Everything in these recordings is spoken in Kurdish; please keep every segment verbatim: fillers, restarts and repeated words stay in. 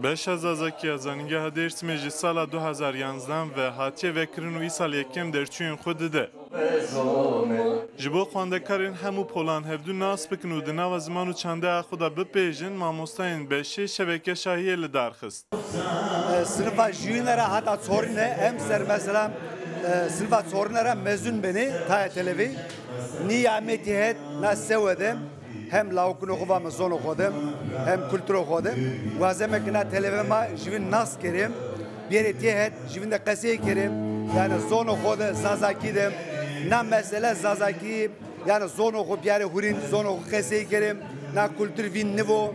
Beşa Zazakî ya Zanîngeha Dêrsimê ji sala du hazar yanzdeh ve hatiye vekirin û îsal yekem derçûyên xwe dide. Ji bo xwendekarên hemû polan hevdû nas bikin û di nava ziman û çandeya xwe de bipêjin, mamostayên beşê şeveke şahiyê li dar xist. Sinifa jiyûne re heta çorîne, em ser mesela, e, sinifa çorîne re mezûn benê taya televî. Nî ya me tê het na sewe de hem lawikino xwe va me zono xwe de, hem kulturo xwe de. Waze me ki na televe ma jivîn nas kerê, biyerê tê het jivîn de qesey kerê. Yani zono xwe de, zazakî de, na mesele zazakî, yani zono xwe biyerê hurîn, zono xwe qesey kerê, na kultur vîn nivo.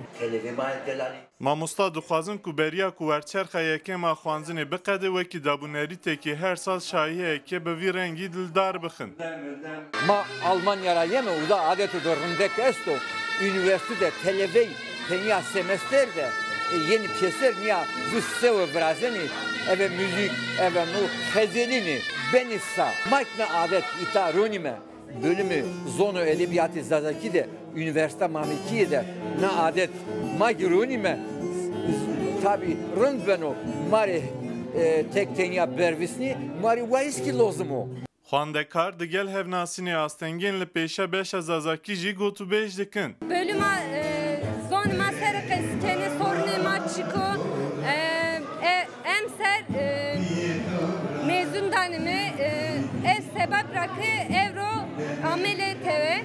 Mamosta dixwazin ku beriya ku werçerxa yekem a xwanzinê biqede wekî dabûnerîtekî her sal şahiyeyeke bi vî rengî li dar bixin. Ma Almanya ra yeme, uza adetê de rindek esto, unîversîte de televey tenya semester de, e, yenî pêser niya du sewe virazenî, eve muzîk, eve nu xezelînî, benî sa. Mak ne adet îta ronîme. Bölümü Zon û Edebiyatê Zazakî de Unîversîta Mamekîyê de na adet ma gironîme. Tabî rind beno ma rê, e, tek tenya bervisnî, ma rê wayîskî lozim o. Xwendekar digel hevnasînê astengên li pêşa beşa Zazakî jî gotûbêj dikin. Bölüma, e, zon ma ser qesikene sorunê ma çiko, e, e, Em ser, e, mezun danime, e, ev sebep ra ke evro amele tewe.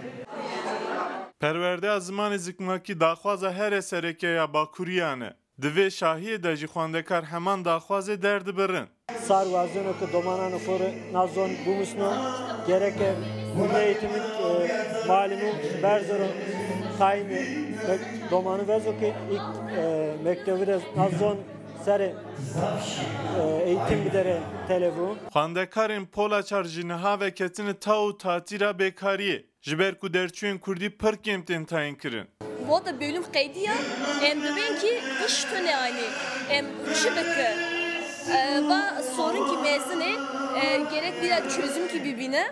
Perwerdeya zimanê zikmakî daxwaza her esereke ya bakuriyan e. Di vê şahiyê de jî xwendekar heman daxwazê derdibirin. Sar wazeno ke domanan xo re na zon bumisno, gereke milli eğitimin, e, malimu berzero tayini mek-, domanu vezo ke ilk, e, mektevi de na zon serê, e, eğitim bidere televu. Xwendekarên Polaçar jî niha veketine taw û tatîra bêkariyê, ji ber ku derçûyên kurdî pir kêm tên tayin kirin. Vota bölüm qeydiya, em dibên ki iş tune anî, em çi bike? E, va sorun ki mezin e, e, gerek vîra çözüm ki bibîne.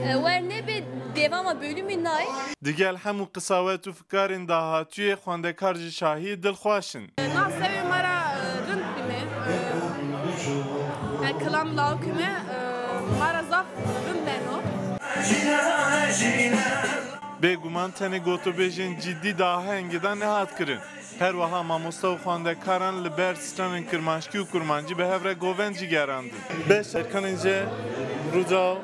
E, wer nebe devama bölümî nay. Digel hemû qisawet û fikarên dahatûyê xwendekar ji şahiyê dilxweş in. Na sewê ma ra, e, rind bîme. E, e, kilam lawikî me, e, ma ra zaf rind beno. Bêguman tenê gotûbêjên cidî di ahengê de nehat kirin. Her wiha mamoste û xwendekaran li ber stranên kirmanckî û kurmancî bi hev re govend jî gerandin. Beş Erkanên ji Rûca